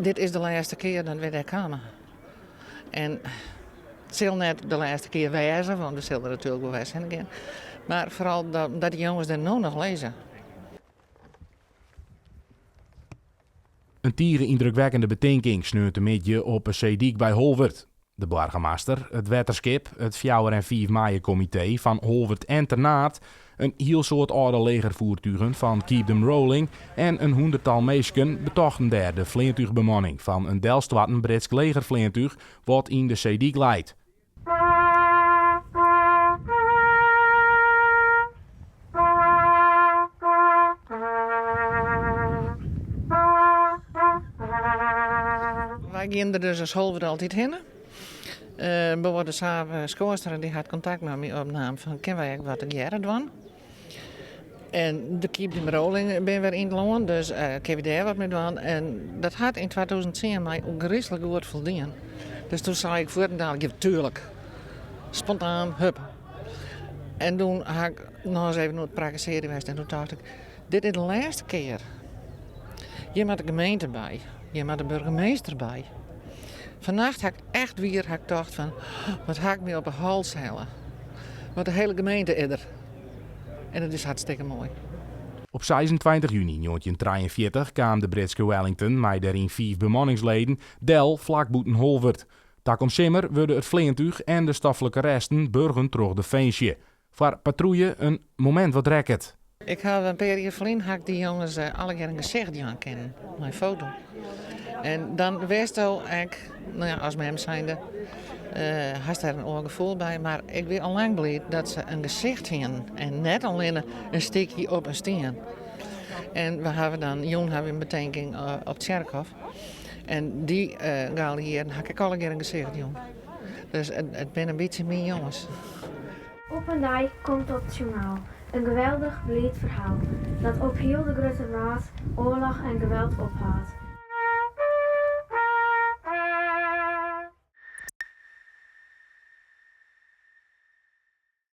Dit is de lêste kear dat wy dêr kamen. En it sil net de lêste kear wêze, want we sille der natuerlik wol wer hinne gean. Mar foaral dat dy jonges der no noch lizze. In tige yndrukwekkende betinking sneontemiddei op 'e seedyk by Holwert. De boargemaster, it wetterskip, it fjouwer en fiif maaie-komitee fan Holwert en Ternaard, in hiel soad âlde legerfoertugen fan Keep Them Rolling en in hûnderttal minsken betochten dêr de fleantúchbemanning fan in delstoarten Britsk legerfleantúch wat yn de seedyk leit. Wy giene der dus as Holwert altyd hinne. Boade Sabe Schoorstra dy hat kontakt mei my opnaam fan kinne wy ek wat tegearre dwaan. En de Keep Them Rolling binne wer yn it lân, dus kinne wy dêr wat mei dwaan. En dat hat yn 2010 my ôfgryslik goed foldien. Dus toen sei ik fuortendalik, ja tuerlik. Spontaan, hup. En toen ha ik noch ris even oer it prakkesearjen west en toen tocht ik, dit is de lêste kear. Hjir moat de gemeente by, hjir moat de burgemeester by. Fannacht ha ik echt wier ha ik tocht fan, wat ha ik my op 'e hals helle. Want de hiele gemeente is der. En dat is hartstikke moai. Op 26 juny 1943 kaam de Britske Wellington mei dêryn fiif bemanningsleden del flak bûten Holwert. Takom simmer wurde it fleantúch en de stoflike resten burgen troch Definsje. Foar Patrouille in momint wat rekket. Ik haw in pear jier ferlyn ha ik dy jonges allegear in gesicht jaan kinnen mei in foto. En dan witsto ek, no ja, as mem zijnde, hast dêr in oar gefoel by. Mar ik wie al lang bliid dat se in gesicht hienen en net allinne in stikje op in stien. En we hawwe dan, jûn hawwe we in betinking op it tsjerkhôf. En dy gealliearden ha ik ek allegear in gesicht jûn. Dus it binne in bytsje myn jonges. Op in dei komt op 't sjoernaal in geweldich bliid ferhaal, dat op hiel de grutte wrâld oarloch en geweld ophâldt.